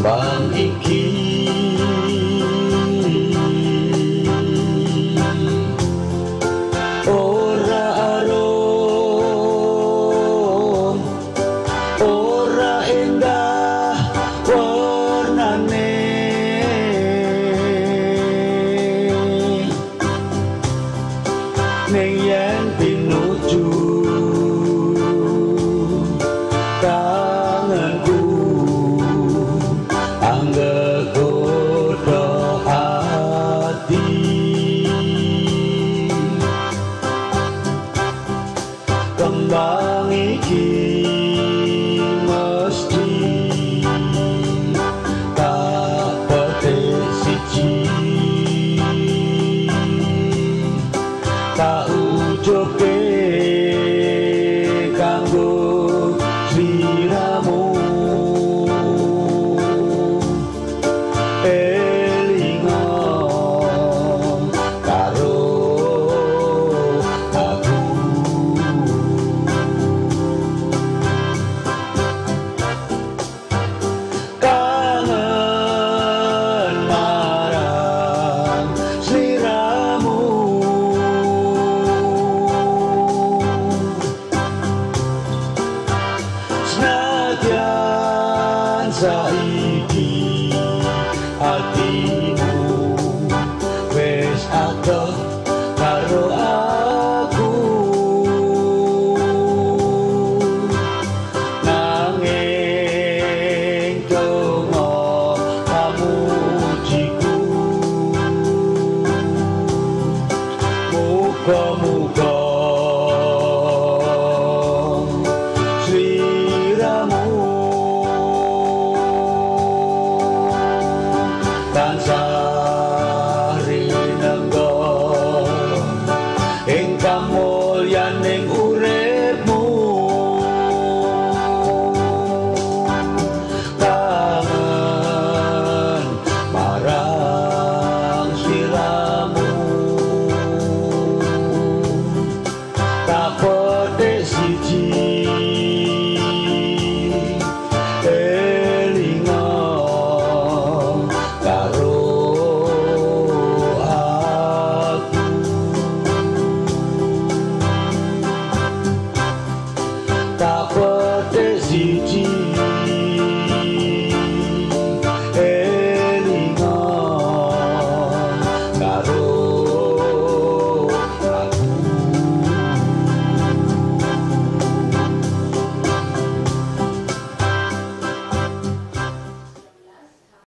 Kembang iki ora arum, ora endah warnane, ning yen pinuju kangenku anggegodha ati. Kembang iki mesti tak petik siji, tak ucapke kanggo sliramu. Elinga karo aku. Kangen marang sliramu, senadyan saiki atimu wis adoh karo aku, nanging donga pamujiku muga-muga sliramu tansah rinengga ing kamu.